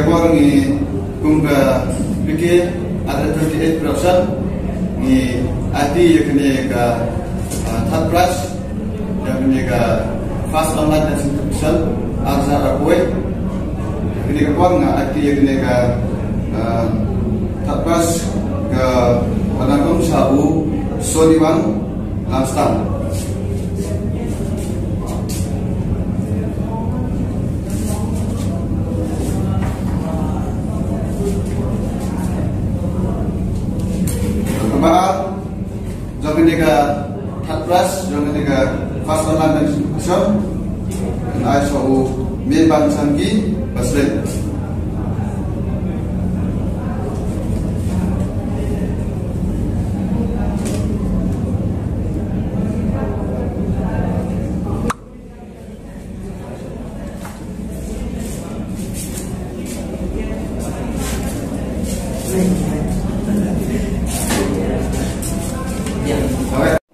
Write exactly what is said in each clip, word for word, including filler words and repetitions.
Ka por ngi kum ka P K R twenty-eight production ngi aiti ïa kane ka, ah, third prize ïa kane ka first online dancing competition ar hajar arphew wei. Kane ka por nga aiti ïa kane ka, ah, third prize ka ba nyngkong sha u Soniwang Lamstang. Kaba ar jong kane ka third prize jong kane ka first online competition, ai sha u Meiban Sangki Baslek.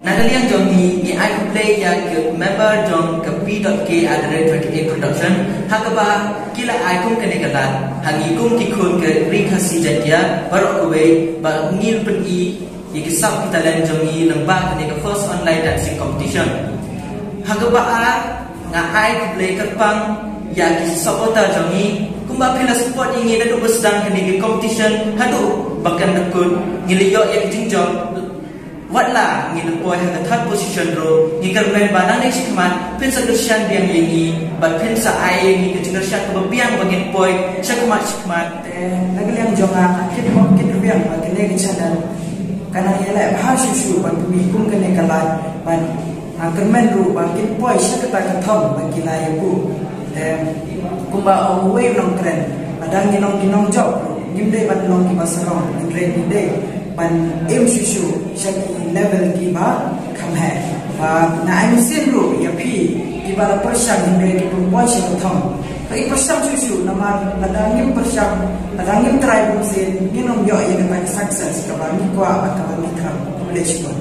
Na ka liang jong ngi, ngi ai khublei ïa ki member jong ka P dot K under twenty-eight production ha kaba ki la ai kum kane ka lad ha ngi kum ki khun ka Ri Khasi Jaiñtia baroh kawei ba ngin pyni ïa ki sap ki talent jong ngi lyngba kane ka first online dancing competition. Ha kaba ar, nga ai khublei kyrpang ïa ki supporter jong ngi kumba phi la support ïa ngi naduh ba sdang kane ka competition haduh ba kan da kut. Ngi la ïoh ïa ka jingjop. Wat la ngi la poi ha ka third position ruh, ngi kyrmen ba nangne shakhmat phin sa kyrshan biang ïa ngi bad phin sa ai ïa ngi ka jingkyrshan kaba biang ba ngin poi shakhmat shakhmat. Te na ka liang jong nga, nga kit bok kit rbiang ba kane ka channel ka nang ïaleh bha shuh shuh ban pynmih kum kane ka lad, ban, ah, kyrmen ruh ba kin poi sha kata ka thong ba ki la ïabuh. Te kumba ong uwei u nongkren, lada ngi long ki nongjop ruh ngim dei ban long kiba sarong, hynrei ngi dei ban im shuh shuh sha ki level kiba kham heh. Ba nga ai mynsiem ruh ïa phi kiba la pyrshang hynrei kim poi sha ka thong. Ba i pyrshang shuh shuh namar lada ngim pyrshang, lada ngim try bun sien, ngin ym ïoh ïa kata ka success kaba ngi kwah bad kaba ngi kyrmen. Khublei shibun.